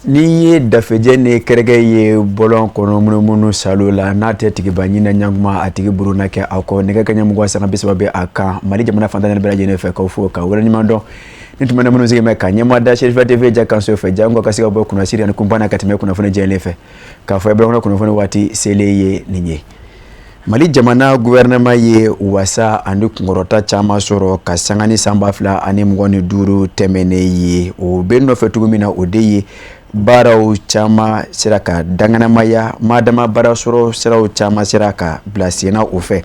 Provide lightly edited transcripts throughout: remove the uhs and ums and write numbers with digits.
N'i ye dafejɛ ni kɛrɛkɛ ye bɔlɔn kɔnɔ munumunu salo la, n'a tɛ tigiba ɲinɛ ɲankuma, a tigi buruna kɛ a kɔ. Nɛgɛ kaɲɛ 20:30 bɛ a kan Mali jamana fantan bɛɛ lajɛlen fɛ, k'aw fo ka waleɲuman dɔn. Ni tun bɛ minnu sigi mɛ ka ɲɛma da Serifa TV ja kanso fɛ, jango ka se ka bɔ kunnasiri ani kunpanna ka tɛmɛ kunnafoni jɛlen fɛ, k'a fɔ bɔlɔn kunnafoni waati selen ye nin ye. Mali jamana gouvernement ye wasa ani kunkɔrɔta caman sɔrɔ ka sanga ni san 2025 tɛmɛnen ye. O bɛ nɔfɛ cogo min na, o de ye baaraw caman sera ka danganamaya, madama baara sɔrɔ siraw caman sera ka bila senna. O fɛ,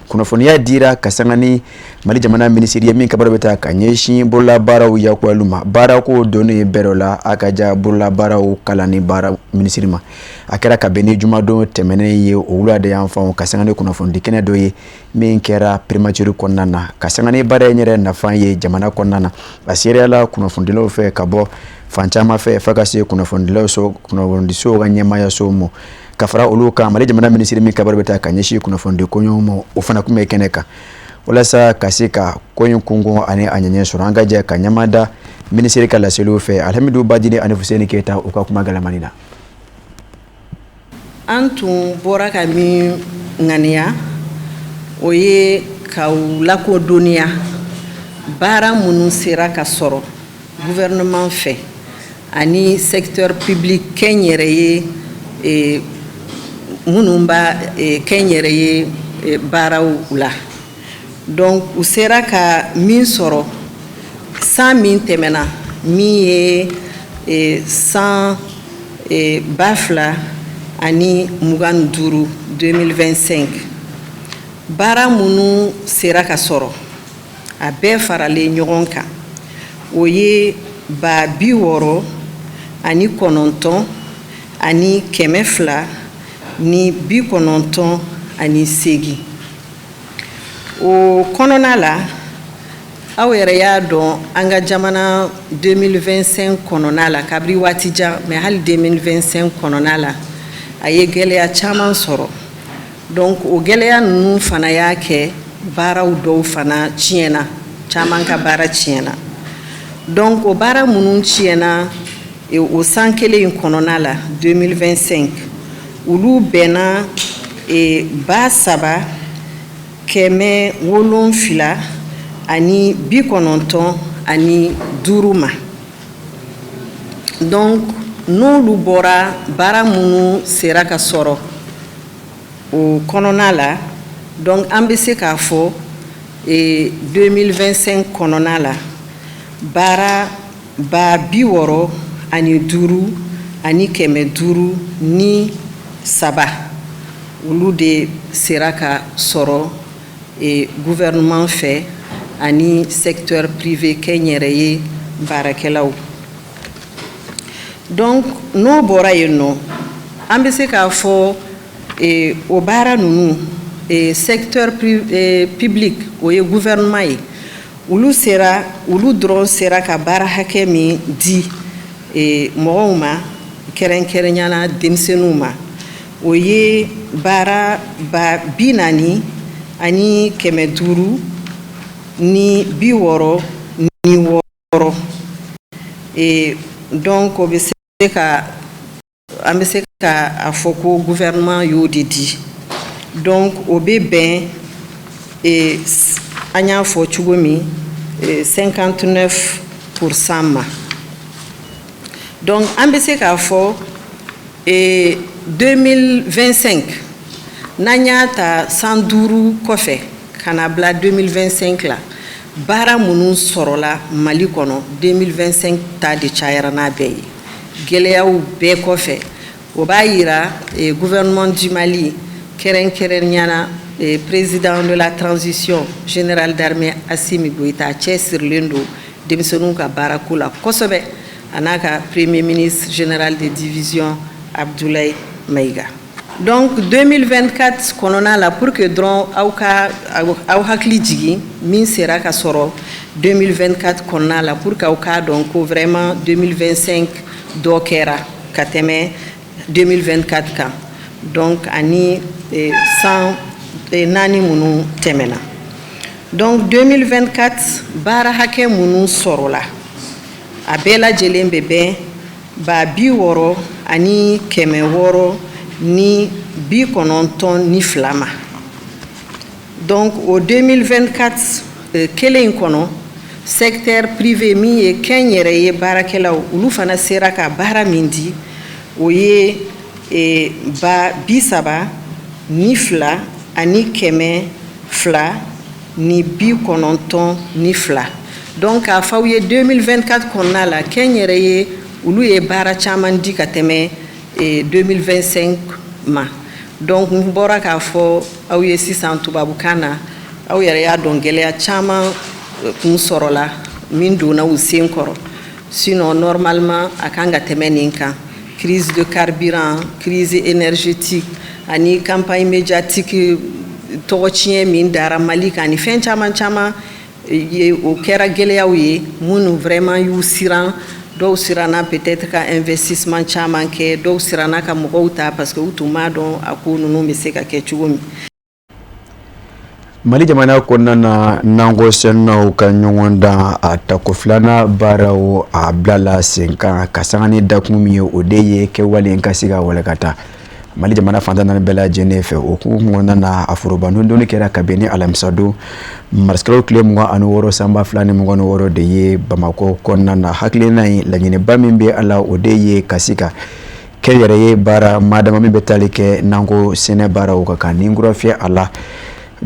kunnafoniya dira ka sanga ni Mali jamana minisiri ye min kibaru bɛ taa ka ɲɛsin bololabaaraw yakuyali ma, baarako donnen bɛrɛ la, a ka ja bololabaaraw kalan ni baara minisiri ma. A kɛra ka bɛn ni jumadon tɛmɛnen ye, o wula de yan fan, ka sanga ni kunnafonidi kɛnɛ dɔ ye min kɛra primature kɔnɔna na, ka sanga ni baara in yɛrɛ nafa ye jamana kɔnɔna na. A seereyala kunnafonidilaw fɛ ka bɔ fan caman fɛ, fo ka se kunnafonidilaw so, kunnafonidisow ka ɲɛmaayaso ma. Ka fara olu kan, Mali jamana minisiri min kibaru bɛ taa ka ɲɛsin kunnafonidi koɲɛw ma, o fana tun bɛ kɛnɛ kan walasa ka se ka ko in kunkun ani a ɲɛɲɛ sɔrɔ. An ka jɛ ka ɲɛma da minisiri ka laseliw fɛ, Alihamidu Badini ani Fuseni Keyita, u ka kuma galamani na. An tun bɔra ka min ŋaniya, o ye k'aw lakodɔnniya baara minnu sera ka sɔrɔ gouvernement fɛ ani secteur public kɛnyɛrɛye minnu b'a kɛnyɛrɛye baaraw la. Donc u sera ka min sɔrɔ san min tɛmɛna, min ye san 2025, 2025, baara minnu sera ka sɔrɔ, a bɛɛ faralen ɲɔgɔn kan, o ye 69,298. O kɔnɔna la, aw yɛrɛ y'a dɔn, an ka jamana 2025 kɔnɔna la, kabiri waati jan mais, hali 2025 kɔnɔna la, a ye gɛlɛya caman sɔrɔ. Donc o gɛlɛya ninnu fana y'a kɛ baaraw dɔw fana tiɲɛna, caman ka baara tiɲɛna. Donc o baara minnu tiɲɛna o san kelen in kɔnɔna la, 2025, olu bɛnna 3795 ma. Donc n'olu bɔra baara minnu sera ka sɔrɔ o kɔnɔna la, donc an bɛ se k'a fɔ 2025 kɔnɔna la, baara 65,503, olu de sera ka sɔrɔ gouvernement fɛ ani secteur privé kɛnyɛrɛye baarakɛlaw. Donc n'o bɔra yen nɔ, an bɛ se k'a fɔ o baara ninnu, secteur public, o ye gouvernement ye, olu sera, olu dɔrɔn sera ka baara hakɛ min di mɔgɔw ma, kɛrɛnkɛrɛnyana denmisɛnninw ma, o ye baara 40,566. Donc o bɛ se ka, an bɛ se ka a fɔ ko gouvernement y'o de di. Donc o bɛ bɛn, an y'a fɔ cogo min, 59% ma. Donc an bɛ se k'a fɔ 2025, n'an y'a ta san 5 kɔfɛ ka na bila 2025 la, baara minnu sɔrɔla Mali kɔnɔ, 2025 ta de cayara n'a bɛɛ ye, gɛlɛyaw bɛɛ kɔfɛ. O b'a yira gouvernement du Mali, kɛrɛnkɛrɛnnenya président de la transition, général d'armée Assimi Goïta, cɛsirilen don denmisɛnninw ka baarako la kosɛbɛ, a n'a ka premier ministre, général de division Abdoulaye Maïga. Donc 2024 kɔnɔna la, pour que dɔrɔn aw ka aw hakili jigin min sera ka sɔrɔ 2024 kɔnɔna la, pour que aw k'a dɔn ko vraiment 2025 dɔ kɛra ka tɛmɛ 2024 kan, donc ani san 4 minnu tɛmɛna. Donc 2024 baara hakɛ minnu sɔrɔla, a bɛɛ lajɛlen bɛ bɛn 60 692 ma. Donc o 2024 kelen in kɔnɔ, secteur privé min ye kɛnyɛrɛye baarakɛlaw, olu fana sera ka baara min di, o ye 32 292. Donc k'a fɔ aw ye, 2024 kɔnɔna la, kɛnyɛrɛye olu ye baara caman di ka tɛmɛ 2025 ma. Donc n bɔra k'a fɔ aw ye sisan tubabukan na, aw yɛrɛ y'a dɔn, gɛlɛya caman kun sɔrɔla min donna u sen kɔrɔ, sinon normalement a kan ka tɛmɛ nin kan. Crise de carburant, crise énergétique ani campagne médiatique, tɔgɔ tiɲɛ min dara Mali kan, ani fɛn caman caman ye, o kɛra gɛlɛyaw ye minnu vraiment y'u siran. Dɔw siranna peut-être ka investissement caman kɛ, dɔw siranna ka mɔgɔw ta parce que u tun b'a dɔn a ko ninnu bɛ se ka kɛ cogo min. Mali jamana kɔnɔna na, nakɔ sɛnɛnaw ka ɲɔgɔn dan a tako filanan baaraw a bilala sen kan ka sanga ni dakun min ye, o de ye kɛwale ka se ka walankata Mali jamana fantan naani bɛɛ lajɛlen fɛ. O hukumu kɔnɔna na, a foroba donni kɛra kabini alamisadon marisikalo tile 26 san 2026 de ye Bamakɔ kɔnɔna na. Hakilina in, laɲiniba min bɛ a la, o de ye ka se ka kɛnyɛrɛye baara madama min bɛ tali kɛ nakɔ sɛnɛ baaraw kan, ka nin kura fiyɛ a la,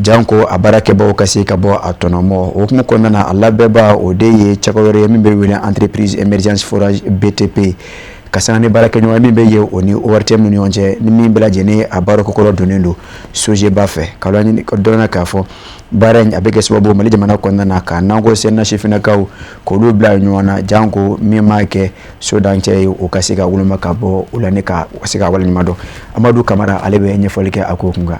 janko a baarakɛbaw ka se ka bɔ a tɔnɔmɔ. O hukumu kɔnɔna na, a labɛnba, o de ye cakɛ wɛrɛ ye min bɛ wele Entreprise Émergence Forage BTP, ka sanga ni baarakɛɲɔgɔn min bɛ yen o ni ORTM ni ɲɔgɔn cɛ, ni min bɛɛ lajɛlen a baara kɔkɔrɔ donnen don SOGEBA fɛ. Ka dɔnna k'a fɔ baara in a bɛ kɛ sababu Mali jamana kɔnɔna na ka nakɔ sɛnɛ sifinnakaw k'olu bila ɲɔgɔn na, janko min m'a kɛ sodancɛ ye, o ka se ka woloma ka bɔ o la ni ka se ka waleɲuman dɔn. Amadu Kamara, ale bɛ ɲɛfɔli kɛ a ko kun kan.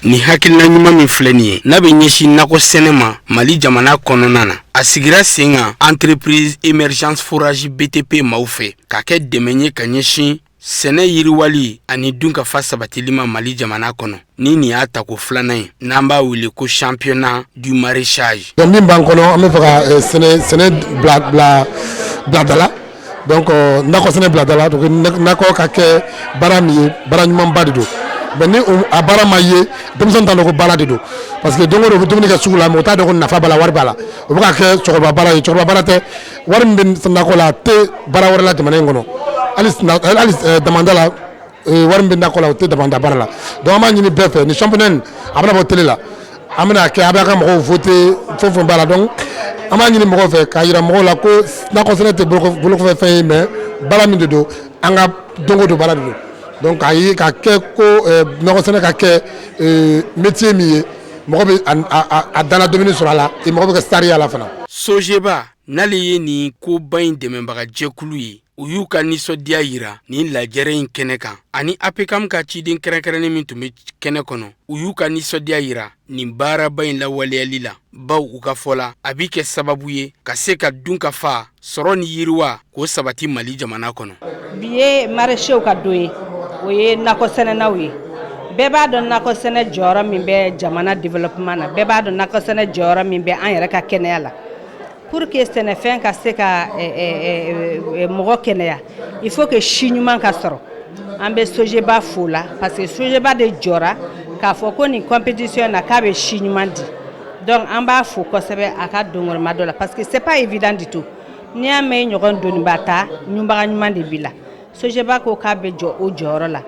Nin hakilina ɲuman min filɛ nin ye, n'a bɛ ɲɛsin nakɔ sɛnɛ ma Mali jamana kɔnɔna na, a sigira sen kan Entreprise Émergence Forage BTP maaw fɛ, ka kɛ dɛmɛ ye ka ɲɛsin sɛnɛ yiriwali ani dunkafa sabatili ma Mali jamana kɔnɔ. Ni nin y'a tako filanan ye, n'an b'a wele ko championnat du maraîchage. Donc min b'an kɔnɔ, an bɛ fɛ ka sɛnɛ bila bila bila da la, donc nakɔ sɛnɛ bila da la. Donc nakɔ ka kɛ baara min ye, baara ɲumanba de don, mais ni a baara ma ye, denmisɛnnin t'a dɔn ko baara de don, parce que don o don u bɛ dumuni kɛ sugu la, mais u t'a dɔn ko nafa b'a la, wari b'a la. O bɛ ka kɛ cɛkɔrɔba baara ye. Cɛkɔrɔba baara tɛ. Wari min bɛ nakɔ la, a tɛ baara wɛrɛ la jamana in kɔnɔ. Hali damanda la, wari min bɛ nakɔ la, o tɛ damanda baara la. Donc an b'a ɲini bɛɛ fɛ, ni championnat nin a bɛna bɔ télé la, an bɛna kɛ, a b'a ka mɔgɔw voter, fɛn fɛn b'a la. Donc an b'a ɲini mɔgɔw fɛ k'a yira mɔgɔw la ko nakɔ sɛnɛ tɛ bolokɔfɛ fɛn ye, mais baara min de don, an ka don o don baara de don. Donc k'a ye ka kɛ ko nakɔ sɛnɛ ka kɛ métier min ye, mɔgɔ bɛ a dala dumuni sɔrɔ a la, mɔgɔ bɛ kɛ star ye a la fana. SOGEBA, n'ale ye nin koba in dɛmɛbagajɛkulu ye, u y'u ka nisɔndiya yira nin lajɛrɛ in kɛnɛ kan, ani APCAM ka ciden kɛrɛnkɛrɛnnen min tun bɛ kɛnɛ kɔnɔ, u y'u ka nisɔndiya yira nin baaraba in lawaleyali la, baw u ka fɔ la, a bi kɛ sababu ye ka se ka dun ka fa sɔrɔ ni yiriwa k'o sabati Mali jamana kɔnɔ. Bi ye maraîchers ka don ye, o ye nakɔ sɛnɛnaw ye. Bɛɛ b'a dɔn nakɔ sɛnɛ jɔyɔrɔ min bɛ jamana développement na, bɛɛ b'a dɔn nakɔ sɛnɛ jɔyɔrɔ min bɛ an yɛrɛ ka kɛnɛya la. Pour que sɛnɛfɛn ka se ka mɔgɔ kɛnɛya, il faut que si ɲuman ka sɔrɔ. An bɛ SOGEBA fo la, parce que SOGEBA de jɔra k'a fɔ ko nin compétition na, k'a bɛ si ɲuman di. Donc an b'a fo kosɛbɛ a ka dongɔrɔma dɔ la, parce que c'est pas évident du tout. N'i y'a mɛn i ɲɔgɔn doniba ta, ɲunbaga ɲuman de b'i la. SOGEBA ko k'a bɛ jɔ o jɔyɔrɔ la.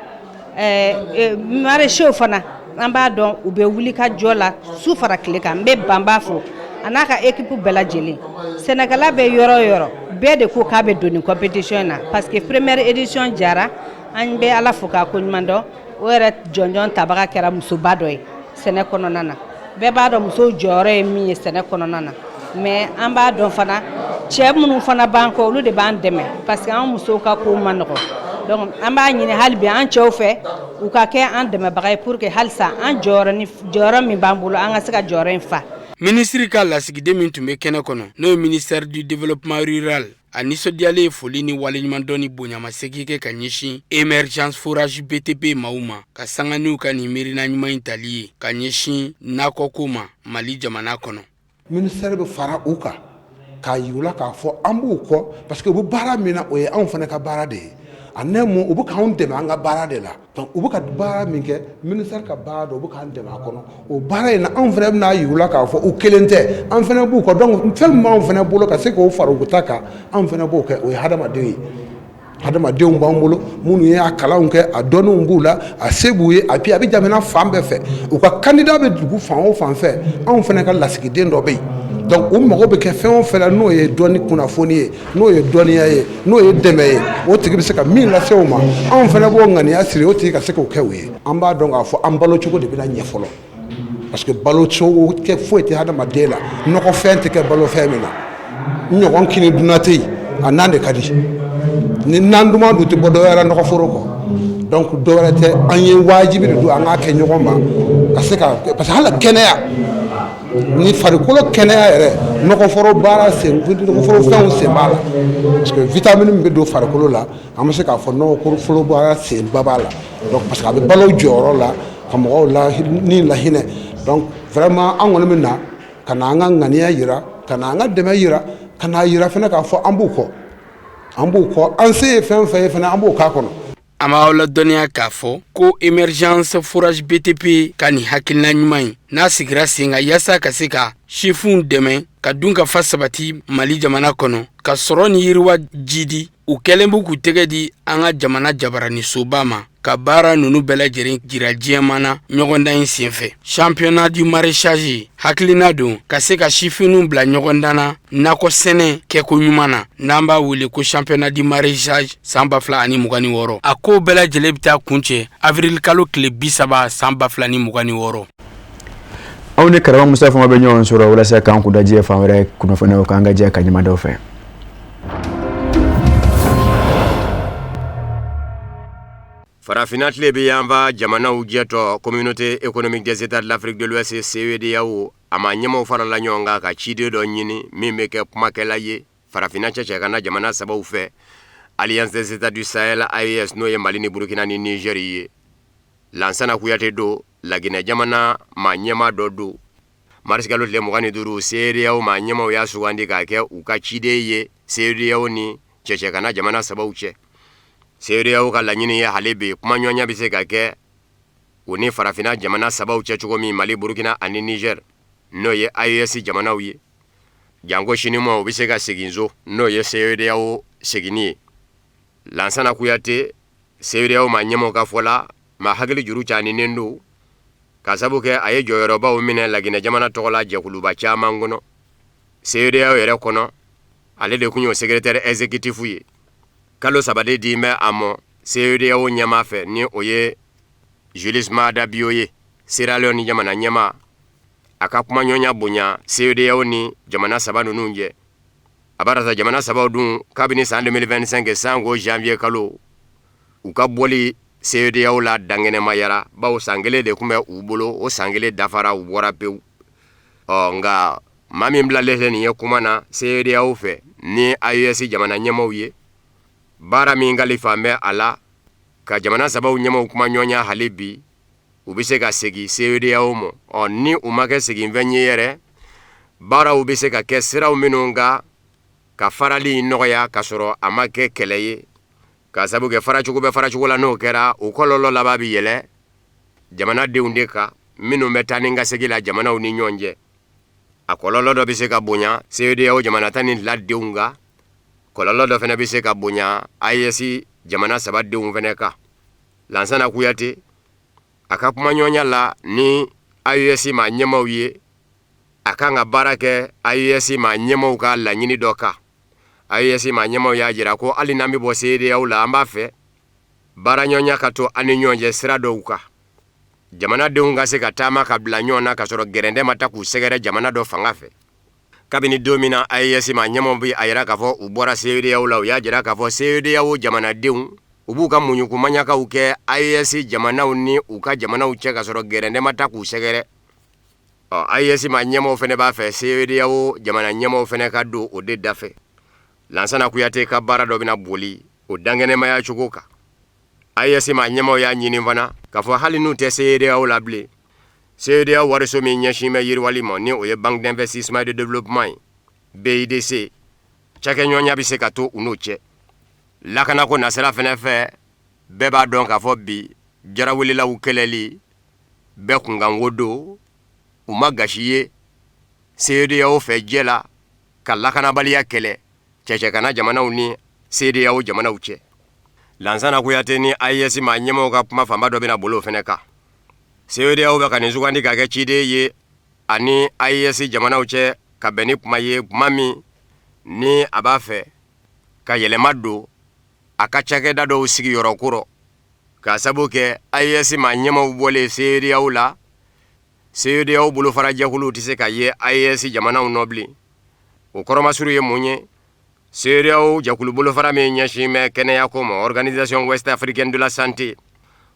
Maraîchers fana, an b'a dɔn u bɛ wuli ka jɔ la su fara tile kan. N bɛ Banba fo, a n'a ka équipe bɛɛ lajɛlen. Sɛnɛkɛla bɛ yɔrɔ o yɔrɔ, bɛɛ de ko k'a bɛ don nin compétition na, parce que première édition jara. An bɛ Ala fo k'a koɲuman dɔn. O yɛrɛ jɔnjɔn tabaga kɛra musoba dɔ ye sɛnɛ kɔnɔna na. Bɛɛ b'a dɔn musow jɔyɔrɔ ye min ye sɛnɛ kɔnɔna na, mais an b'a dɔn fana, cɛ minnu fana b'an kɔ, olu de b'an dɛmɛ, parce que an musow ka kow ma nɔgɔn. Donc an b'a ɲini hali bi an cɛw fɛ, u ka kɛ an dɛmɛbaga ye, pour que halisa an jɔyɔrɔ ni jɔyɔrɔ min b'an bolo, an ka se ka jɔyɔrɔ in fa. Minisiri ka lasigiden min tun bɛ kɛnɛ kɔnɔ, n'o ye ministère du Développement rural, a nisɔndiyalen ye foli ni waleɲumandɔn ni bonyamasegin kɛ ka ɲɛsin Émergence Forage BTP maaw ma, ka sanga n'u ka nin miirina ɲuman in tali ye ka ɲɛsin nakɔko ma Mali jamana kɔnɔ. Ministère bɛ fara u kan. K'a yir'u la k'a fɔ an b'u kɔ, parce que u bɛ baara min na, o ye anw fana ka baara de ye. A ne mun, u bɛ k'anw dɛmɛ an ka baara de la. Donc u bɛ ka baara min kɛ, ministère ka baara don, u bɛ k'an dɛmɛ a kɔnɔ. O baara in na, anw fana bɛna yir'u la k'a fɔ u kelen tɛ, an fana b'u kɔ. Donc fɛn min b'anw fana bolo ka se k'o fara u ta kan, anw fana b'o kɛ. O ye hadamadenw ye. Hadamadenw b'an bolo minnu ye a kalanw kɛ, a dɔnniw b'u la, a se b'u ye. A puis a bɛ jamana fan bɛɛ fɛ, u ka candidat bɛ dugu fan o fan fɛ, anw fana ka lasigiden dɔ bɛ yen. Donc u mago bɛ kɛ fɛn o fɛn la, n'o ye dɔnni kunnafoni ye, n'o ye dɔnniya ye, n'o ye dɛmɛ ye, o tigi bɛ se ka min lase u ma, anw fana b'o ŋaniya siri o tigi ka se k'o kɛ u ye. An b'a dɔn k'a fɔ an balo cogo de bɛna ɲɛ fɔlɔ, parce que balo cogo kɛ foyi tɛ hadamaden la, nɔgɔfɛn tɛ kɛ balofɛn min na. N ɲɔgɔn kini dunna tɛ yen, a nan de ka di. Ni nan duman dun tɛ bɔ dɔ wɛrɛ nɔgɔforo kɔ. Donc dɔ wɛrɛ tɛ, an ye wajibi de don an k'a kɛ ɲɔgɔn ma ka se ka, parce que hali kɛnɛya ni farikolo kɛnɛya yɛrɛ, nɔgɔforo baara sen, nɔgɔforo fɛnw sen b'a la, parce que vitamine min bɛ don farikolo la, an bɛ se k'a fɔ nɔgɔforo baara senba b'a la. Donc parce que a bɛ balo jɔyɔrɔ la ka mɔgɔw la ni lahinɛ. Donc vraiment an kɔni bɛ na ka na an ka ŋaniya yira, ka na an ka dɛmɛ yira, ka n'a yira fana k'a fɔ an b'u kɔ, an b'u kɔ, an se ye fɛn fɛn ye fana, an b'o k'a kɔnɔ. An b'aw ladɔnniya k'a fɔ ko Emergence Forage BTP ka nin hakilina ɲuman in n'a sigira sen kan yaasa ka se ka sifinw dɛmɛ ka dun ka fa sabati Mali jamana kɔnɔ, ka sɔrɔ ni yiriwa jidi, u kɛlen b'u k'u tɛgɛ di an ka jamana jabaranisoba ma ka baara ninnu bɛɛ lajɛlen jira diɲɛma na ɲɔgɔndan in senfɛ. Championnat du maraîchage hakilina don ka se ka sifinw bila ɲɔgɔndan na nakɔ sɛnɛ kɛko ɲuman na, n'an b'a wele ko championnat du maraîchage san 2026. A ko bɛɛ lajɛlen bɛ taa kuncɛ avril kalo tile 30 san 2026. Aw ni Karama Musa Fama bɛ ɲɔgɔn sɔrɔ walasa k'an kunda diɲɛ fan wɛrɛ kunnafoniyaw k'an ka jɛ ka ɲɛmadaw fɛ. Farafinna tilebin yanfan jamanaw jɛtɔn, Communauté économique des États de l'Afrique de l'Ouest, CEDEAO, a maa ɲɛmaaw farala ɲɔgɔn kan ka ciden dɔ ɲini min bɛ kɛ kumakɛla ye farafinna cɛcɛ jamana sabaw fɛ, Alliance des États du Sahel, AES, n'o ye Mali ni Burukina ni Niger ye. Lansana Kuyate don, Laginɛ jamana maa ɲɛmaa dɔ don. Marisikalo tile 25, CEDEAO maa ɲɛmaaw y'a sugandi k'a kɛ u ka ciden ye CEDEAO ni cɛcɛkana jamana sabaw cɛ. CEDEAO ka laɲini ye hali bi kumaɲɔgɔnya bɛ se ka kɛ u ni farafinna jamana sabaw cɛ cogo min, Mali, Burukina ani Niger, n'o ye AES jamanaw ye. Janko sinima u bɛ se ka segin so, n'o ye CEDEAO seginni ye. Lansana Kuyate, CEDEAO maa ɲɛmaaw ka fɔ la, maa hakili juru caninen don ka sabu kɛ a ye jɔyɔrɔbaw minɛ Laginɛ jamana tɔgɔ la jɛkuluba caman kɔnɔ. CEDEAO yɛrɛ kɔnɔ, ale de tun y'o secrétaire exécutif ye. Kalo 3 de di bɛ a mɔ CEDEAO ɲɛmaa fɛ, ni o ye Julius Maada Bio ye, Sierra Leone jamana ɲɛmaa, a ka kumaɲɔgɔnya bonya CEDEAO ni jamana saba ninnu cɛ. A barisa jamana sabaw dun, kabini san 2025 sanko janvier kalo, u ka bɔli CEDEAO la dankɛnɛmayara, bawo san kelen de tun bɛ u bolo, o san kelen dafara, u bɔra pewu. Ɔ nka maa min bilalen filɛ nin ye kuma na CEDEAO fɛ ni AES jamana ɲɛmaaw ye, baara min kalifa bɛ a la ka jamana sabaw ɲɛmaaw kumaɲɔgɔnya hali bi u bɛ se ka segin CEDEAO ma. Ɔ ni u ma kɛ seginfɛn ye yɛrɛ, baaraw bɛ se ka kɛ siraw minnu kan ka farali nɔgɔya ka sɔrɔ a ma kɛ kɛlɛ ye, ka sabu kɛ faracogo bɛ faracogo la, n'o kɛra o kɔlɔlɔ laban bɛ yɛlɛ jamanadenw de kan minnu bɛ taa ni ka segin la jamanaw ni ɲɔgɔn cɛ. A kɔlɔlɔ dɔ bɛ se ka bonya CEDEAO jamana 12 denw kan, kɔlɔlɔ dɔ fana bɛ se ka bonya AES jamana saba denw fana kan. Lansana Kuyate a ka kumaɲɔgɔnya la ni AES maa ɲɛmaaw ye, a kan ka baara kɛ AES maa ɲɛmaaw ka laɲini dɔ kan. AES maa ɲɛmaaw y'a jira ko hali n'an bɛ bɔ CEDEAO la, an b'a fɛ baaraɲɔgɔnya ka to an ni ɲɔgɔn cɛ sira dɔw kan, jamanadenw ka se ka taama ka bila ɲɔgɔn na ka sɔrɔ gɛrɛntɛ ma ta k'u sɛgɛrɛ jamana dɔ fanga fɛ. Kabini don min na AES maa ɲɛmaaw bɛ a jira k'a fɔ u bɔra CEDEAO la, u y'a jira k'a fɔ CEDEAO jamanadenw u b'u ka muɲukumaɲakaw kɛ AES jamanaw ni u ka jamanaw cɛ ka sɔrɔ gɛrɛntɛ ma ta k'u sɛgɛrɛ. Ɔ AES maa ɲɛmaaw fana b'a fɛ CEDEAO jamana ɲɛmaaw fana ka don o de dafɛ. Lansana Kuyate ka baara dɔ bɛna boli o dankɛnɛmaya cogo kan. AES maa ɲɛmaaw y'a ɲini fana k'a fɔ hali n'u tɛ CEDEAO la bilen, CEDEAO wariso min ɲɛsin bɛ yiriwali ma, ni o ye Banque d'investissement et de développement ye, BIDC cakɛɲɔgɔnya bɛ se ka to u n'o cɛ. Lakanako nasira fɛnɛ fɛ, bɛɛ b'a dɔn k'a fɔ bi jarawelelaw kɛlɛli bɛɛ kunkanko don. U ma gasi ye CEDEAO fɛ jɛ la ka lakanabaliya kɛlɛ cɛcɛkana jamanaw ni CEDEAO jamanaw cɛ. Lansana Kuyate ni AES maa ɲɛmɔgɔw ka kuma fanba dɔ bɛna boli o fɛnɛ kan. CEDEAO bɛ ka nin sugandi ka kɛ ciden ye ani AES jamanaw cɛ ka bɛn ni kuma ye, kuma min ni a b'a fɛ ka yɛlɛma don a ka cakɛda dɔw sigiyɔrɔ ko rɔ, k'a sabu kɛ AES maa ɲɛmaaw bɔlen CEDEAO la. CEDEAO bolofarajɛkuluw tɛ se ka ye AES jamanaw nɔ bilen. O kɔrɔmasuru ye mun ye? CEDEAO jɛkulu bolofara min ɲɛsin bɛ kɛnɛyako ma, Organisation Ouest Africaine de la Santé,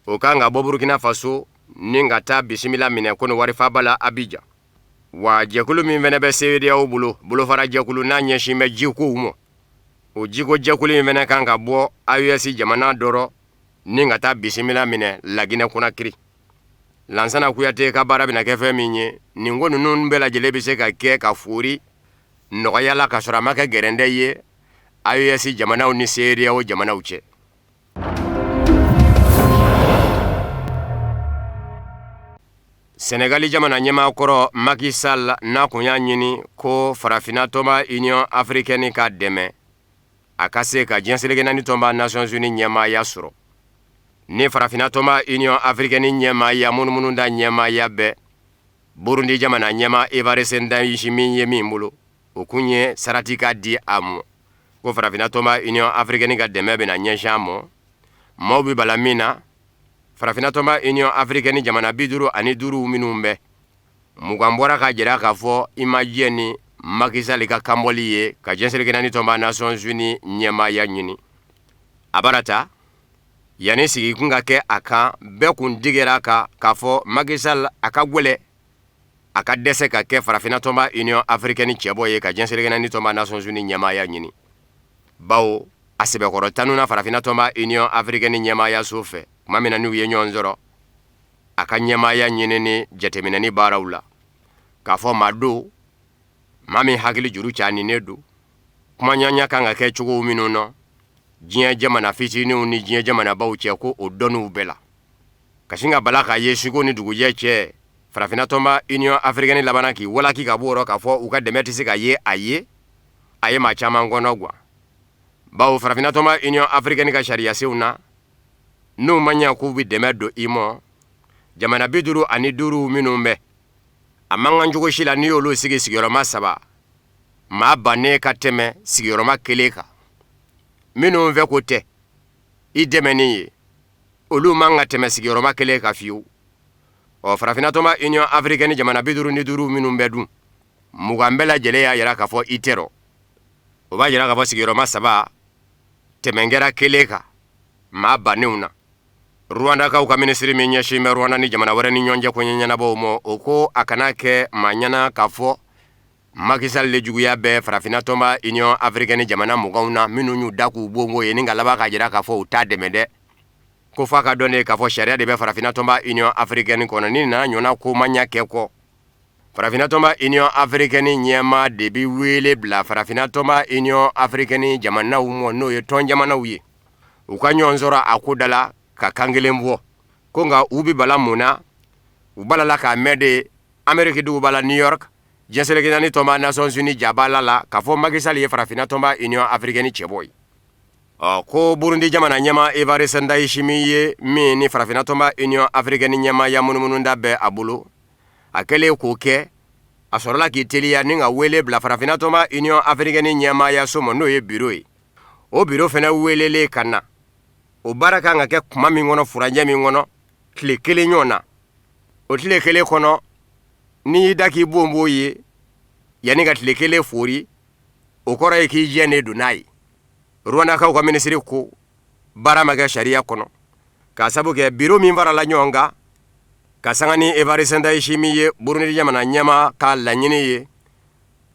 o kan ka bɔ Burkina Faso ni ka taa bisimila minɛ Kɔnɔwari faaba la Abidjan. Wa jɛkulu min fana bɛ CEDEAO bolo, bolofarajɛkulu n'a ɲɛsin bɛ jikow ma, o jiko jɛkulu in fana kan ka bɔ AES jamana dɔ rɔ ni ka taa bisimila minɛ Laginɛ Konakiri. Lansana Kuyate ka baara bɛna kɛ fɛn min ye, nin ko ninnu bɛɛ lajɛlen bɛ se ka kɛ ka foori nɔgɔya la ka sɔrɔ a ma kɛ gɛrɛndɛ ye AES jamanaw ni CEDEAO jamanaw cɛ. Senegali jamana ɲɛmaa kɔrɔ Macky Sall n'a kun y'a ɲini ko farafinna tɔnba Union africaine ka dɛmɛ a ka se ka diɲɛ seleke naani tɔnba Nations Unies ɲɛmaaya sɔrɔ. Ni farafinna tɔnba Union africaine ɲɛmaaya munumunuda ɲɛmaaya bɛ Burundi jamana ɲɛmaa Evariste Ndayishimiye ye min bolo, o kun ye sarati ka di a ma ko farafinna tɔnba Union africaine ka dɛmɛ bɛna ɲɛsin a ma. Maaw bɛ bala min na, farafinna tɔnba Union africaine jamana 55 minnu bɛ, 20 bɔra k'a jira k'a fɔ i ma jɛ ni Macky Sall ka kanbɔli ye ka diɲɛ seleke naani tɔnba Nations Unies ɲɛmaaya ɲini. A bara ta yanni sigikun ka kɛ a kan, bɛɛ kun digera kan k'a fɔ Macky Sall a ka gwɛlɛ a ka dɛsɛ ka kɛ farafinna tɔnba Union africaine cɛbɔ ye ka diɲɛ seleke naani tɔnba Nations Unies ɲɛmaaya ɲini, bawo a sɛbɛkɔrɔ tanuna farafinna tɔnba Union africaine ɲɛmaayaso fɛ tuma min na n'u ye ɲɔgɔn sɔrɔ a ka ɲɛmaaya ɲinini jateminɛni baaraw la, k'a fɔ maa don maa min hakili juru caninen don, kumaɲɔgɔnya kan ka kɛ cogo minnu na diɲɛ jamana fitininw ni diɲɛ jamanabaw cɛ, ko o dɔnniw bɛɛ la ka sin ka bala k'a ye suko ni dugujɛ cɛ. Farafinna tɔnba Union africaine labanna k'i walaki ka bɔ o rɔ k'a fɔ u ka dɛmɛ tɛ se ka ye a ye. A ye maa caman kɔnɔ gwan, bawo farafinna tɔnba Union africaine ka sariyasenw na, n'u ma ɲɛ k'u bɛ dɛmɛ don i ma, jamana 55 minnu bɛ, a man kan cogo si la n'i y'olu sigi sigiyɔrɔma saba, maa bannen ka tɛmɛ sigiyɔrɔma kelen kan. Minnu fɛ ko tɛ i dɛmɛni ye, olu man ka tɛmɛ sigiyɔrɔma kelen kan fiyewu. Ɔ, farafinna tɔnba Union africaine jamana 55 minnu bɛ dun, 20 bɛɛ lajɛlen y'a jira k'a fɔ i tɛ rɔ. O b'a jira k'a fɔ sigiyɔrɔma saba tɛmɛn kɛra kelen kan maa bannenw na. Rwandakaw ka minisiri min ɲɛsin bɛ Rwanda ni jamana wɛrɛ ni ɲɔgɔn cɛ koɲɛ ɲɛnabɔw ma, o ko a kana kɛ maa ɲɛna k'a fɔ Macky Sall de juguya bɛ farafinna tɔnba Union africaine jamana 20 na minnu y'u da k'u bongo ye ni ka laban k'a jira k'a fɔ u t'a dɛmɛ dɛ. Ko f'a ka dɔn de k'a fɔ sariya de bɛ farafinna tɔnba Union africaine kɔnɔ, ni nana ɲɔgɔnna ko man ɲɛ kɛ kɔ, farafinna tɔnba Union africaine ɲɛmaa de bɛ wele bila farafinna tɔnba Union africaine jamanaw ma, n'o ye tɔn jamanaw ye, u ka ɲɔgɔn sɔrɔ a ko da la ka kan kelen fɔ. Ko nka u bɛ bala mun na? U balala k'a mɛn de Ameriki duguba la New York, diɲɛ seleke naani tɔnba Nations Unies jabala la, k'a fɔ Macky Sall ye farafinna tɔnba Union africaine cɛbɔ ye. Ɔ, ko Burundi jamana ɲɛmaa Evariste Ndayishimiye min ni farafinna tɔnba Union africaine ɲɛmaaya munumunuda bɛ a bolo, a kɛlen k'o kɛ, a sɔrɔla k'i teliya ni ka wele bila farafinna tɔnba Union africaine ɲɛmaayaso ma, n'o ye biro ye. O biro fana welelen ka na, o baara kan ka kɛ kuma min kɔnɔ, furancɛ min kɔnɔ, tile kelen ɲɔgɔn na, o tile kelen kɔnɔ, n'i y'i da k'i bonbon ye yanni ka tile kelen foori, o kɔrɔ ye k'i jɛnnen don n'a ye. Rwandakaw ka minisiri ko baara ma kɛ sariya kɔnɔ, k'a sabu kɛ biro min farala ɲɔgɔn kan ka sanga ni Evariste Ndayishimiye Burundi jamana ɲɛmaa ka laɲini ye,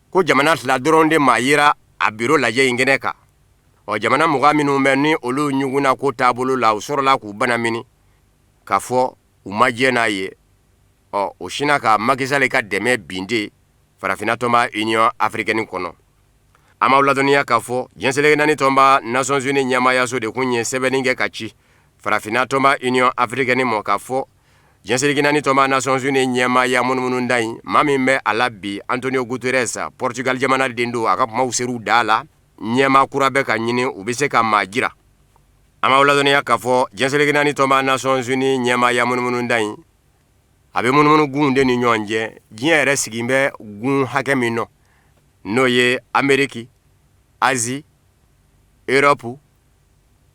ko jamana fila dɔrɔn de maa yera a biro lajɛ in kɛnɛ kan. Ɔ, jamana 20 minnu bɛ ni olu ɲugunna ko taabolo la, u sɔrɔla k'u banamini k'a fɔ u ma jɛ n'a ye. Ɔ, o sinna ka Macky Sall ka dɛmɛ bin de farafinna tɔnba Union africaine kɔnɔ. An b'aw ladɔnniya k'a fɔ diɲɛ seleke naani tɔnba Nations Unies ɲɛmaayaso de kun ye sɛbɛnni kɛ ka ci farafinna tɔnba Union africaine ma k'a fɔ diɲɛ seleke naani tɔnba Nations Unies ɲɛmaaya munumunuda in, maa min bɛ a la bi, Antonio Guterres, Portugal jamana den don, a ka kumaw ser'u da la. Ɲɛmaa kura bɛ ka ɲini, u bɛ se ka maa jira. An b'aw ladɔnniya k'a fɔ diɲɛ seleke naani tɔnba Nations Unies ɲɛmaaya munumunuda in, a bɛ munumunu gunw de ni ɲɔgɔn cɛ. Diɲɛ yɛrɛ sigin bɛ gun hakɛ min nɔ, n'o ye Ameriki, Azi, Erɔpu,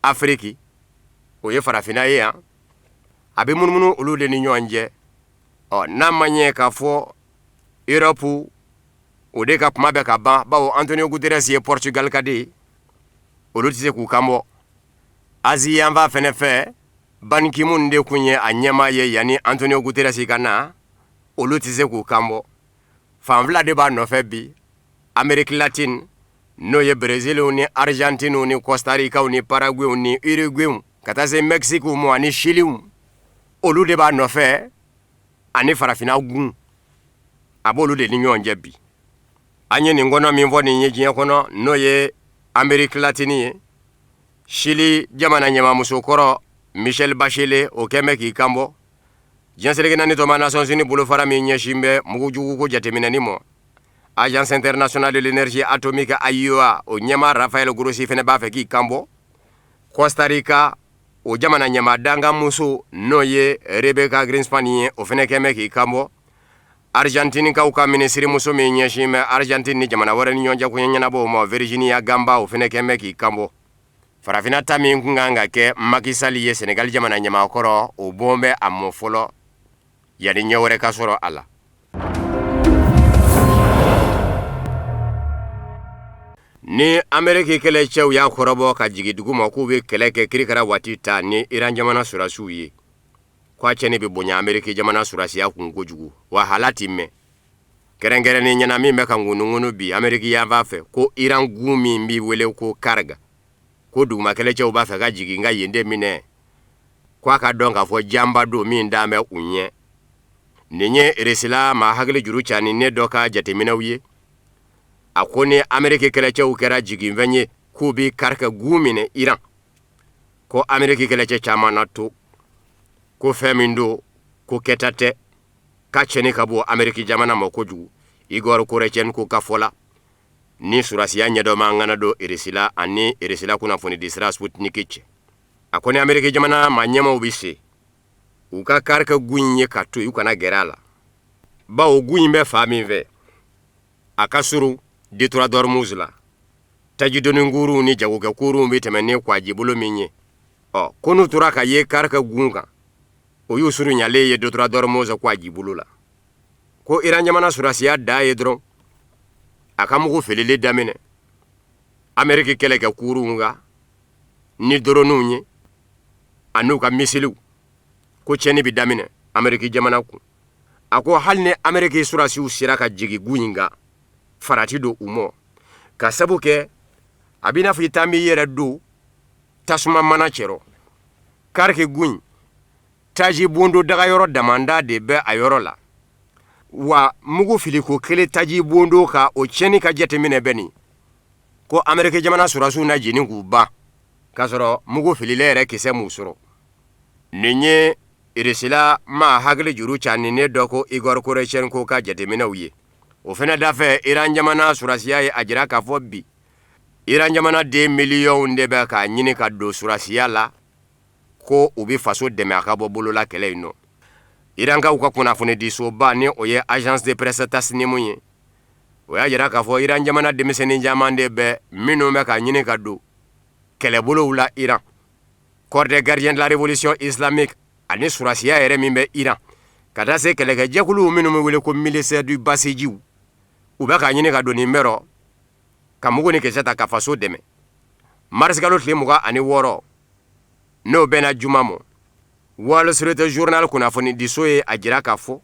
Afiriki, o ye farafinna ye yan, a bɛ munumunu olu de ni ɲɔgɔn cɛ. Ɔ, n'a ma ɲɛ k'a fɔ Erɔpu, o de ka kuma bɛ ka ban, bawo Antonio Guterres ye Portugal ka de ye, olu tɛ se k'u kan bɔ. Azi yanfan fɛnɛ fɛ, Ban Ki-moon de kun ye a ɲɛmaa ye yanni Antonio Guterres ka na, olu tɛ se k'u kan bɔ. Fan fila de b'a nɔfɛ bi, Amerique latine, n'o ye Breziliw ni Argentiniw ni Costa Ricaw ni Paraguayw ni Uruguayw ka taa se Mexique ma ani Chiliw, olu de b'a nɔfɛ, ani farafinna gun, a b'olu de ni ɲɔgɔn cɛ bi. An ye nin kɔnɔ min fɔ nin ye diɲɛ kɔnɔ, n'o ye Amerique latine ye, Chili jamana ɲɛmaamuso kɔrɔ Michelle Bachelet, o kɛn bɛ k'i kanbɔ diɲɛ seleke naani tɔnba Nations Unies bolofara min ɲɛsin bɛ mugujuguko jateminɛni ma, Agence internationale de l'énergie atomique AIEA, o ɲɛmaa Rafael Grossi fɛnɛ b'a fɛ k'i kanbɔ. Costa Rica, o jamana ɲɛmaa dankanmuso, n'o ye Rebecca Grynspan ye, o fɛnɛ kɛn bɛ k'i kanbɔ. Argentinikaw ka minisirimuso min ɲɛsin bɛ Argentine ni jamana wɛrɛ ni ɲɔgɔn cɛ koɲɛ ɲɛnabɔw ma, Virginia Gamba, o fɛnɛ kɛn bɛ k'i kanbɔ. Farafinna ta min kun kan ka kɛ Macky Sall ye, Senegal jamana ɲɛmaa kɔrɔ, o bon bɛ a mɔ fɔlɔ yanni ɲɛ wɛrɛ ka sɔrɔ a la. Ni Ameriki kɛlɛcɛw y'a kɔrɔbɔ ka jigin dugu ma k'u bɛ kɛlɛ kɛ kirikara waati ta ni Iran jamana sɔrɔdasiw ye, ko a cɛnni bɛ bonya Ameriki jamana sɔrɔdasiya kun kojugu, wa hala ti mɛn. Kɛrɛnkɛrɛnnen ɲɛna min bɛ ka ŋunuŋunu bi Ameriki yanfan fɛ, ko Iran gun min bɛ wele ko Karg, ko duguma kɛlɛcɛw b'a fɛ ka jigin ka yen de minɛ, ko a ka dɔn k'a fɔ janba don min dan bɛ u ɲɛ. Nin ye Irisila maa hakili juru caaninen dɔ ka jateminɛw ye. A ko ni Ameriki kɛlɛcɛw kɛra jiginfɛn ye k'u bɛ Karg gun minɛ Iran, ko Ameriki kɛlɛcɛ caman na to, ko fɛn min don, ko kɛta tɛ, k'a cɛnni ka bon Ameriki jamana ma kojugu. Igor Korotchenko ka fɔ la, ni sɔrɔdasiya ɲɛdɔnbaa ŋana don Irisila ani Irisila kunnafonidisira Sputnik cɛ, a ko ni Ameriki jamana maa ɲɛmaaw bɛ se, u ka Karg gun in ye ka to yen, u kana gɛrɛ a la, bawo gun in bɛ fan min fɛ, a ka surun détroit d'Ormuz la, tajidoni kurunw ni jagokɛ kurunw bɛ tɛmɛ ni kwajibolo min ye. Ɔ, ko n'u tora ka ye Karg gun kan, o y'u surunyalen ye détroit d'Ormuz kwajibolo la. Ko Iran jamana sɔrɔdasiya da ye dɔrɔn a ka mugu filili daminɛ Ameriki kɛlɛkɛ kurunw kan ni doroninw ye an'u ka misiliw, ko cɛnni bɛ daminɛ Ameriki jamana kun. A ko hali ni Ameriki sɔrɔdasiw sera ka jigin gun in kan, farati don u mɔ, ka sabu kɛ a b'i n'a fɔ i taa b'i yɛrɛ don tasuma mana cɛrɔ. Karg gun in, taji bondo dagayɔrɔ damanda de bɛ a yɔrɔ la, wa mugu filiko kelen taji bondo ka o tiɲɛni ka jateminɛ bɛ nin ko Ameriki jamana sɔrɔdasiw na jeni k'u ban k'a sɔrɔ mugu fililen yɛrɛ kisɛ m'u sɔrɔ. Nin ye Irisila maa hakili juru caaninen dɔ ko Igor Korotchenko ka jateminɛw ye. O fana dafɛ, Iran jamana sɔrɔdasiya ye a jira k'a fɔ bi Iran jamana den miliyɔnw de bɛ k'a ɲini ka don sɔrɔdasiya la, ko u bɛ faso dɛmɛ a ka bɔ bolola kɛlɛ in nɔ. Irankaw ka kunnafonidisoba, ni o ye Agence de presse Tasnim ye, o y'a jira k'a fɔ Iran jamana denmisɛnnin caman de bɛ minnu bɛ k'a ɲini ka don kɛlɛbolow la Iran, Corps des gardiens de la révolution islamique ani sɔrɔdasiya yɛrɛ min bɛ Iran, ka taa se kɛlɛkɛjɛkuluw minnu bɛ wele ko milice du Bassidjiw, u bɛ k'a ɲini ka don nin bɛɛ rɔ ka mugu ni kisɛ ta ka faso dɛmɛ. Marisikalo tile 26, n'o bɛnna juma ma, Wall Street Journal kunnafonidiso ye a jira k'a fɔ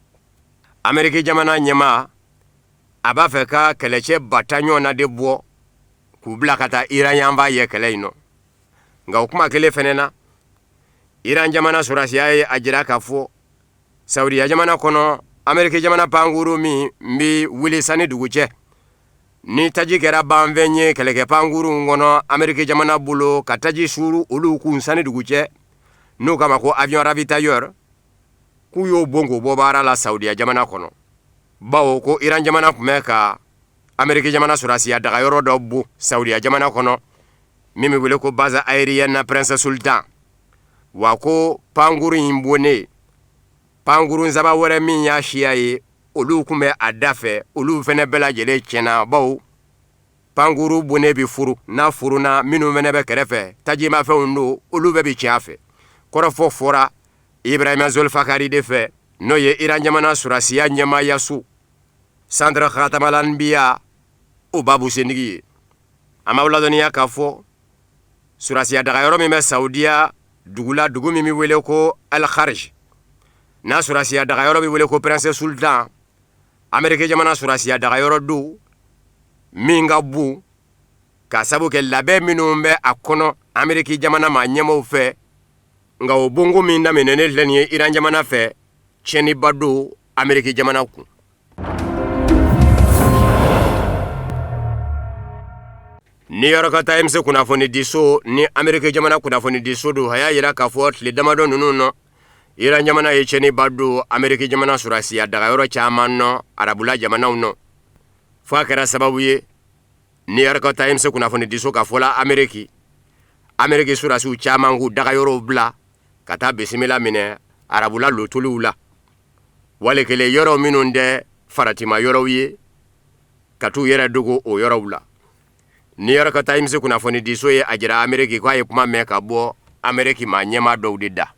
Ameriki jamana ɲɛmaa a b'a fɛ ka kɛlɛcɛ 10 000 ɲɔgɔn na de bɔ k'u bila ka taa Iran yanfan ye kɛlɛ in nɔ. Nka o kuma kelen fɛnɛ na, Iran jamana sɔrɔdasiya ye a jira k'a fɔ Saudiya jamana kɔnɔ, Ameriki jamana pankuru min bɛ wuli sani dugu cɛ, Ni taji kɛra banfɛn ye kɛlɛkɛ pankurunw kɔnɔ Ameriki jamana bolo ka taji suuru olu kun sani dugu cɛ, n'u k'a ma ko avion ravitailleur, k'u y'o bon k'o bɔ baara la Saudiya jamana kɔnɔ, bawo ko Iran jamana tun bɛ ka Ameriki jamana sɔrɔdasiya dagayɔrɔ dɔ bon Saudiya jamana kɔnɔ min bɛ wele ko base aérienne Prince Sultan. Wa ko pankurun in bonnen, pankurun saba wɛrɛ min y'a siya ye, olu tun bɛ a da fɛ, olu fana bɛɛ lajɛlen tiɲɛna, bawo pankuru bonnen bɛ furu, n'a furuna, minnu fana bɛ kɛrɛfɛ tajimafɛnw don, olu bɛɛ bɛ tiɲɛ a fɛ. Kɔrɔfɔ fɔra Ibrahima Zolfakari de fɛ, n'o ye Iran jamana sɔrɔdasiya ɲɛmaayaso Centre Khatamal-Anbiya o babu sentigi ye. An b'aw ladɔnniya k'a fɔ sɔrɔdasiya dagayɔrɔ min bɛ Saudiya dugu la, dugu min bɛ wele ko Al Kharj, n'a sɔrɔdasiya dagayɔrɔ bɛ wele ko Prince Sultan, Ameriki jamana sɔrɔdasiya dagayɔrɔ don min ka bon ka sabu kɛ labɛn minnu bɛ a kɔnɔ Ameriki jamana maa ɲɛmaaw fɛ. Nka o bonko min daminɛnen filɛ nin ye Iran jamana fɛ, tiɲɛniba don Ameriki jamana kun. New York Times kunnafonidiso ni Ameriki jamana kunnafonidiso don, a y'a jira k'a fɔ tile damadɔ ninnu nɔ, Iran jamana ye tiɲɛniba don Ameriki jamana sɔrɔdasiya dagayɔrɔ caman nɔ arabula jamanaw nɔ, fo a kɛra sababu ye New York Times kunnafonidiso ka fɔ la, Ameriki sɔrɔdasiw caman k'u dagayɔrɔw bila ka taa bisimila minɛ arabula lotoliw la, wali kelen yɔrɔ minnu tɛ faratima yɔrɔw ye, ka t'u yɛrɛ dogo o yɔrɔw la. New York Times kunnafonidiso ye a jira Ameriki k'a ye kuma mɛn ka bɔ Ameriki maa ɲɛmaa dɔw de da.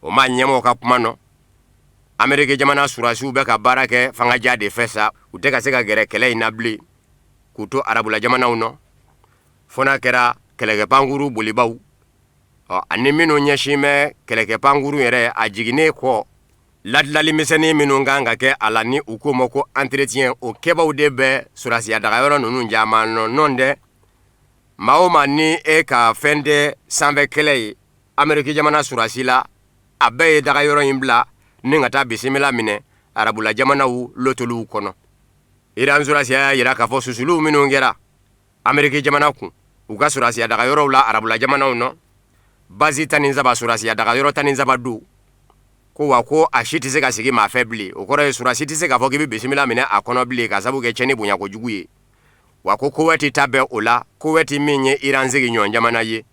O maa ɲɛmaaw ka kuma nɔ, Ameriki jamana sɔrɔdasiw bɛ ka baara kɛ fangaja de fɛ sa, u tɛ ka se ka gɛrɛ kɛlɛ in na bilen k'u to arabula jamanaw nɔ, fo n'a kɛra kɛlɛkɛ pankuru bolibaw, ɔ ani minnu ɲɛsin bɛ kɛlɛkɛ pankuru yɛrɛ a jiginnen kɔ, ladilali misɛnnin minnu kan ka kɛ a la ni u k'o ma ko entretien, o kɛbaw de bɛ sɔrɔdasiya dagayɔrɔ ninnu caman nɔ. Nɔ tɛ maa o maa ni e ka fɛn tɛ sanfɛ kɛlɛ ye Ameriki jamana sɔrɔdasi la, a bɛɛ ye dagayɔrɔ in bila ni ka taa bisimila minɛ arabula jamanaw lotoliw kɔnɔ. Iran sɔrɔdasiya y'a jira k'a fɔ susuliw minnu kɛra Ameriki jamana kun u ka sɔrɔdasiya dagayɔrɔw la arabula jamanaw nɔ, base 13, sɔrɔdasiya dagayɔrɔ 13 don, ko wa ko a si tɛ se ka sigi maa fɛ bilen. O kɔrɔ ye sɔrɔdasi tɛ se k'a fɔ k'i bɛ bisimila minɛ a kɔnɔ bilen ka sabu kɛ tiɲɛni bonya kojugu ye. Wa ko Kowɛti ta bɛ o la, Kowɛti min ye Iran sigiɲɔgɔn jamana ye,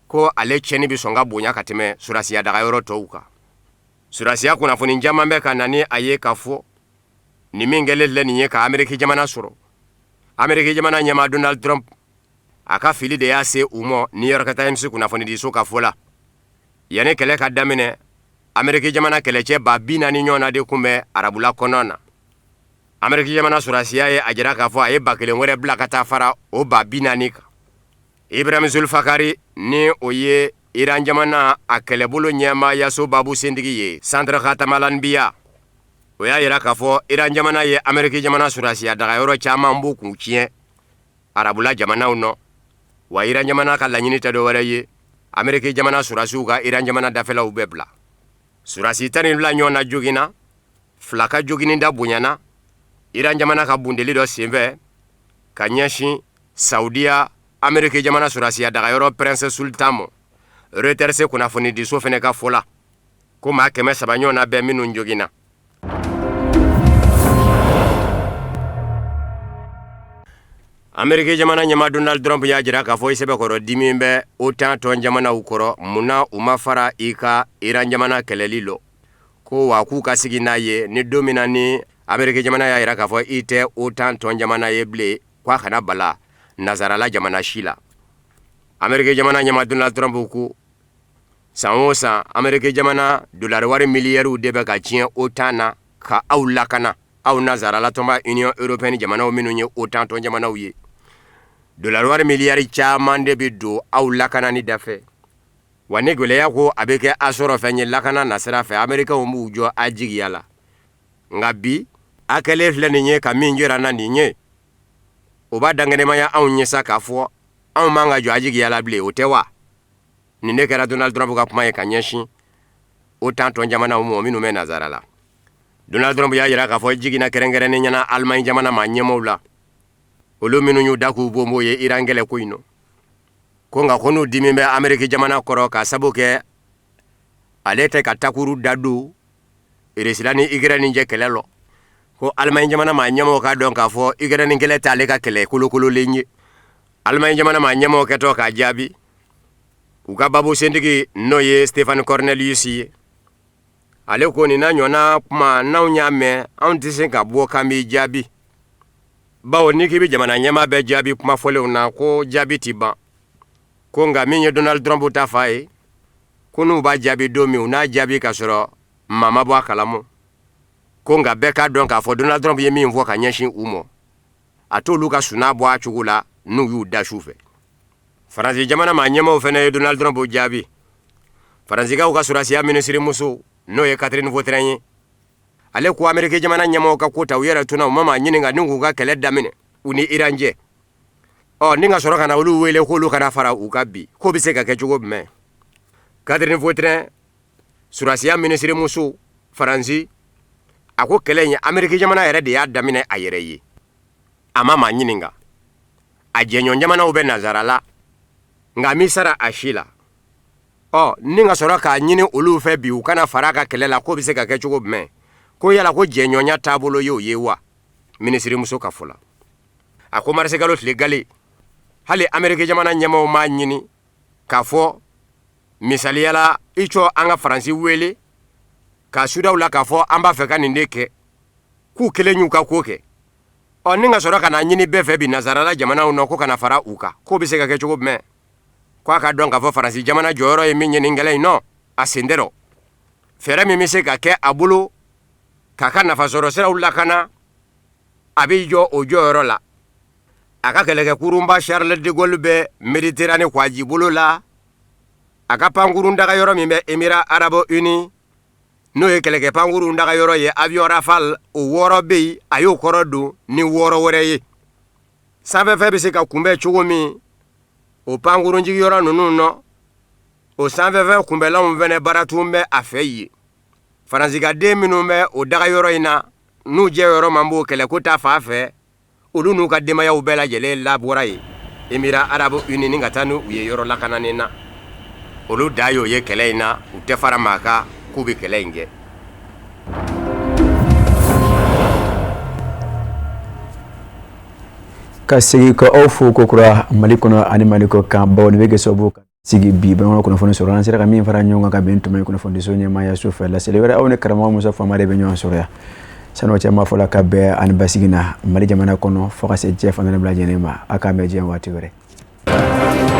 ko ale tiɲɛni bɛ sɔn ka bonya ka tɛmɛ sɔrɔdasiya dagayɔrɔ tɔw kan. Sɔrɔdasiya kunnafoni caman bɛ ka na ni a ye k'a fɔ nin min kɛlen filɛ nin ye ka Ameriki jamana sɔrɔ, Ameriki jamana ɲɛmaa Donald Trump a ka fili de y'a se u ma. New York Times kunnafonidiso ka fɔ la, yanni kɛlɛ ka daminɛ, Ameriki jamana kɛlɛcɛ 40,000 ɲɔgɔn de tun bɛ arabula kɔnɔ na. Ameriki jamana sɔrɔdasiya ye a jira k'a fɔ a ye 1,000 wɛrɛ bila ka taa fara o 40,000 kan. Ibrahim Zulfakari, ni o ye Iran jamana a kɛlɛbolo ɲɛmaayaso babu sentigi ye Centre Khatamal-Anbiya, o y'a jira k'a fɔ Iran jamana ye Ameriki jamana sɔrɔdasiya dagayɔrɔ caman bon k'u tiɲɛ arabula jamanaw nɔ. Wa Iran jamana ka laɲini tɛ dɔwɛrɛ ye, Ameriki jamana sɔrɔdasiw ka Iran jamana dafɛlaw bɛɛ bila. Sɔrɔdasi 12 ɲɔgɔn na joginna, fila ka joginida bonyana Iran jamana ka bundeli dɔ senfɛ ka ɲɛsin Saudiya Ameriki jamana sɔrɔdasiya dagayɔrɔ Prince Sultan ma. Reuters kunnafonidiso fana ka fɔ la ko maa 300 ɲɔgɔn na bɛ minnu joginna. Ameriki jamana ɲɛmaa Donald Trump y'a jira k'a fɔ i sɛbɛkɔrɔ dimi bɛ OTAN tɔn jamanaw kɔrɔ, mun na u ma fara i ka Iran jamana kɛlɛli lɔ, ko wa k'u ka sigi n'a ye ni don min na ni Ameriki jamana y'a jira k'a fɔ i tɛ OTAN tɔn jamana ye bilen, k'a kana bala nazarala jamana si la. Ameriki jamana ɲɛmaa Donald Trump ko san o san Ameriki jamana dolari wari miliyariw de bɛ ka tiɲɛ OTAN na ka aw lakana, aw nazarala tɔnba Union européenne jamanaw minnu ye OTAN tɔn jamanaw ye. Dolari wari miliyari caman de bɛ don aw lakanani dafɛ. Wa ni gɛlɛya ko a bɛ kɛ a sɔrɔ fɛn ye lakana nasira fɛ, Amerikɛnw b'u jɔ a jigiya la. Nka bi a kɛlen filɛ nin ye ka min jira na nin ye, o b'a dankɛnɛmaya anw ye sa k'a fɔ anw man ka jɔ a jigiya la bilen, o tɛ wa? Nin de kɛra Donald Trump ka kuma ye ka ɲɛsin OTAN tɔn jamanaw ma minnu bɛ nazara la. Donald Trump y'a jira k'a fɔ jiginna kɛrɛnkɛrɛnnenya na Allemagne jamana maa ɲɛmaaw la. Olu minnu y'u da k'u bonbon ye Iran kɛlɛ ko in nɔ, ko nka ko n'u dimi bɛ Ameriki jamana kɔrɔ ka sabu kɛ ale tɛ ka takuru da don Irisila ni Ikɛrɛni cɛ kɛlɛ lɔ, ko Alimaɲi jamana maa ɲɛmɔgɔ k'a dɔn k'a fɔ Ikɛrɛni kɛlɛ t'ale ka kɛlɛ kolokololen ye. Alimaɲi jamana maa ɲɛmɔgɔ kɛtɔ k'a jaabi, u ka babu sentigi n'o ye Stefan Cornelius ye, ale ko nin n'a ɲɔgɔnna kuma n'anw y'a mɛn, anw tɛ se ka bɔ k'an b'i jaabi, bawo n'i k'i bɛ jamana ɲɛmaa bɛɛ jaabi kuma fɔlenw na, ko jaabi tɛ ban. Ko nka min ye Donald Trump ta fa ye, ko n'u b'a jaabi don min, u n'a jaabi ka sɔrɔ maa ma bɔ a kalama. Ko nka bɛɛ k'a dɔn k'a fɔ Donald Trump ye min fɔ ka ɲɛsin u ma, a t'olu ka suna bɔ a cogo la n'u y'u da su fɛ. Faransi jamana maa ɲɛmaaw fana ye Donald Trump jaabi. Faransikaw ka sɔrɔdasiya minisirimuso, n'o ye Catherine Vautrin ye, ale ko Ameriki jamana ɲɛmaaw ka ko ta u yɛrɛ tun na, u ma maa ɲininka ni k'u ka kɛlɛ daminɛ u ni Iran cɛ. Ɔ ni ka sɔrɔ ka na olu wele k'olu kana fara u kan bi, k'o bɛ se ka kɛ cogo jumɛn? Catherine Vautrin, sɔrɔdasiya minisirimuso Faransi, a ko kɛlɛ in, Ameriki jamana yɛrɛ de y'a daminɛ a yɛrɛ ye, a ma maa ɲininka. A jɛɲɔgɔn jamanaw bɛ nansara la, nka a m'i sara a si la. Ɔ ni ka sɔrɔ k'a ɲini olu fɛ bi u kana fara a ka kɛlɛ la, k'o bɛ se ka kɛ cogo jumɛn? Ko yala ko jɛɲɔgɔnya taabolo y'o ye wa? Minisirimuso ka fɔ la, a ko marisikalo tile gale, hali Ameriki jamana ɲɛmaaw m'a ɲini k'a fɔ misaliya la i cɔ an ka Faransi wele k'a sudaw la k'a fɔ an b'a fɛ ka nin de kɛ, k'u kelen y'u ka ko kɛ. Ɔ ni ka sɔrɔ ka n'a ɲini bɛɛ fɛ bi nansarala jamanaw nɔ ko kana fara u kan, k'o bɛ se ka kɛ cogo jumɛn? Ko a ka dɔn k'a fɔ Faransi jamana jɔyɔrɔ ye min ye nin kɛlɛ in nɔ, a sen tɛ rɔ. Fɛɛrɛ min bɛ se ka kɛ a bolo k'a ka nafasɔrɔ siraw lakana, a b'i jɔ o jɔyɔrɔ la. A ka kɛlɛkɛkurunba Charles de Gaulle bɛ Méditerranée kwajibolo la. A ka pankurun dagayɔrɔ min bɛ Émirats Arabes Unis, n'o ye kɛlɛkɛ pankurun dagayɔrɔ ye, avion Rafale o 6 bɛ yen, a y'o kɔrɔ don ni 6 wɛrɛ ye. Sanfɛfɛn bɛ se ka kunbɛn cogo min o pankurun jigiyɔrɔ ninnu nɔ, o sanfɛfɛn kunbɛlanw fɛnɛ baara tun bɛ a fɛ yen. Faransikaden minnu bɛ o dagayɔrɔ in na, n'u jɛyɔrɔ man bon kɛlɛko ta fan fɛ, olu n'u ka denbayaw bɛɛ lajɛlen labɔra yen Émirats Arabes Unis ni ka taa n'u ye yɔrɔ lakananen na. Olu da y'o ye kɛlɛ in na, u tɛ fara maa kan k'u bɛ kɛlɛ in kɛ. Ka segin ka aw fo kokura Mali kɔnɔ ani Mali kɔ kan, bawo nin bɛ kɛ sababu ka sigi bi bamanan kunnafoni sɔrɔ. An sera ka min fara ɲɔgɔn kan ka bɛn tuma ye kunnafonidiso ɲɛmaaya so fɛ, laseli wɛrɛ, aw ni karamɔgɔ Musa Fama de bɛ ɲɔgɔn sɔrɔ yan. Sani o cɛ, ma fɔla ka bɛn ani basigi na Mali jamana kɔnɔ fo ka se diɲɛ fan bɛɛ lajɛlen ma. A k'an bɛn diɲɛ waati wɛrɛ.